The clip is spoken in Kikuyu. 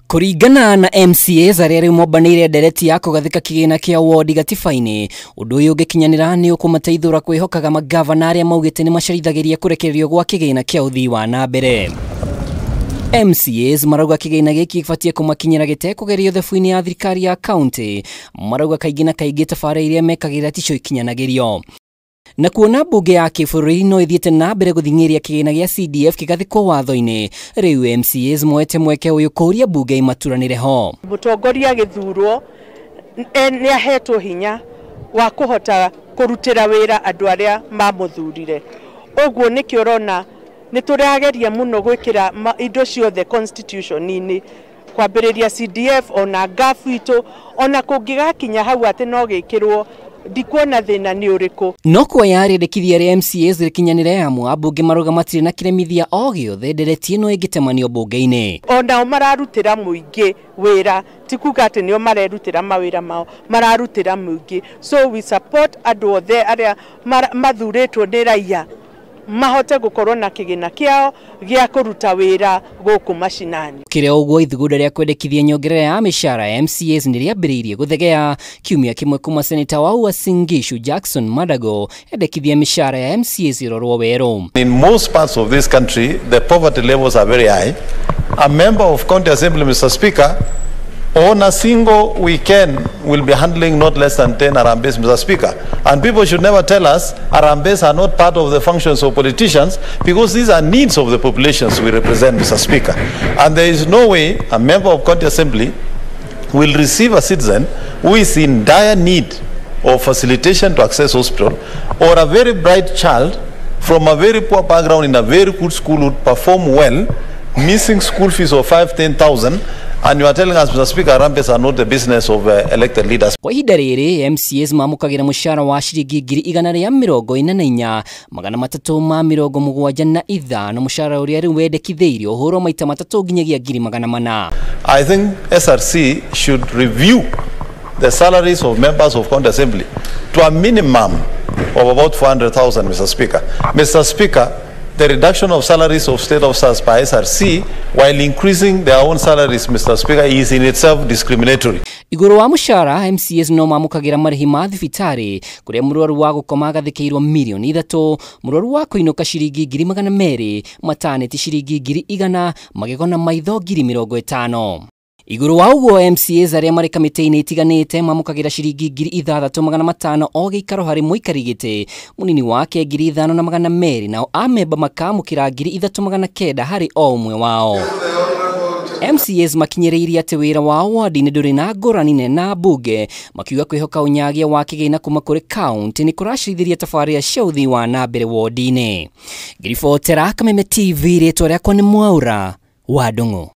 Kũringana na MCAs arĩa rĩu mombanĩire ndereti ya kũgathĩka kĩgĩna kĩa wodi gatiba-inĩ, ũndũ ũyũ ũngĩkinyanĩra nĩ ũkũmateithũra kwĩhokaga magavana arĩa maugĩte nĩ macerithagĩria kũrekererio gwa kĩgĩna kĩa ũthii wa na mbere. MCAs marauga kĩgĩna gĩkĩ gĩbatiĩ kũmakinyĩra gĩtekũgerio thabu-inĩ ya thirikari ya kaunti. Marauga kaingĩ na kaingĩ tabarĩra iria mekagĩra ticio ikinyanagĩrio. Na kuona mbunge ya kĩbũrũri no ĩthiĩte na mbere gũthing'ĩrĩria kĩgĩna gĩa CDF kĩgathĩkwo watho-inĩ, rĩu MCAs moete mweke ũyũ kũũria mbunge imaturanĩre ho. Mũtongoria agĩthurwo nĩ ahetwo hinya wa kũhota kũrutĩra wĩra andũ arĩa mamũthurire. Ũguo nĩkĩo ũrona nĩ tũrageria mũno gwĩkĩra indo ciothe constitution-inĩ, kwambĩrĩria CDF ona NGAAF itũ, ona kũngĩgakinya hau atĩ no gĩkĩrwo ndikuona thĩna nĩ ũrĩkũ. No kuoya rĩendekithia rĩa MCAs rĩkinyanĩre amu ambunge marauga matirĩ na kĩremithia o gĩothe ndereti ĩno ĩngĩtemanio mbunge-inĩ. Onao mararutĩra mũingĩ wĩra, ti kuga atĩ nĩo marerutĩra mawĩra mao, mararutĩra mũingĩ. So we support andũ othe arĩa mathurĩtwo nĩ raia mahote gũkorwo na kĩgĩna kĩao gĩa kũruta wĩra gũkũ macinani. Kĩrĩa ũguo ithugunda rĩa kwendekithia nyongerera ya mĩcara ya MCAs nĩ rĩambĩrĩirie gũthegea kiumia kĩmwe kuma seneta wa Uasin Gishu Jackson Madago endekithia mĩcara ya MCAs ĩrorwo werũ. In most parts of this country, the poverty levels are very high. A member of County Assembly, Mr. Speaker, on a single weekend will be handling not less than 10 Harambees, Mr. Speaker. And people should never tell us Harambees are not part of the functions of politicians, because these are needs of the populations we represent, Mr. Speaker. And there is no way a member of County Assembly will receive a citizen who is in dire need of facilitation to access hospital, or a very bright child from a very poor background in a very good school would perform well, missing school fees of 5, 10,000, and you are telling us, Mr. Speaker, Harambees are not the business of elected leaders. Kwa ihinda rĩrĩ MCAs mamũkagĩra mũcara wa ciringi 144,375, mũcara ũrĩa rĩu wendekithĩirio ũhũrwo maita matatũ nginyagia 400,000. I think SRC should review the salaries of members of County Assembly to a minimum of about 400,000, Mr. Speaker. Mr. Speaker, the reduction of salaries of state officers by SRC while increasing their own salaries, Mr. Speaker, is in itself discriminatory. Igũrũ wa mũcara, MCAs no mamũkagĩra marĩhi ma thibitarĩ kũrĩa mũrwaru wa gũkoma agathĩkĩirwo 3 mirioni, mũrwaru wa kũinũka ciringi 200,000, mataneti ciringi 100,000, magego na maitho 50,000. Igũrũ wa ũguo MCAs arĩa marĩ kamĩtĩ-inĩ itiganĩte mamũkagĩra ciringi 6,500 o gĩikaro harĩ mũikari gĩtĩ, mũnini wake 5,200, nao amemba makamũkĩra 3,900 harĩ o ũmwe wao. MCAs makinyĩrĩirie atĩ wĩra wao wadi-inĩ ndũrĩ na ngũrani nene na mbunge, makiuga kwĩhoka ũnyagia wa kĩgĩna kuma kũrĩ kaunti nĩ kũracirithĩria tabarĩra cia ũthii wa na mbere wodi-inĩ. Ngiribotera Kameme TV, rĩtwa rĩakwa nĩ Mwaura wa Ndung'u.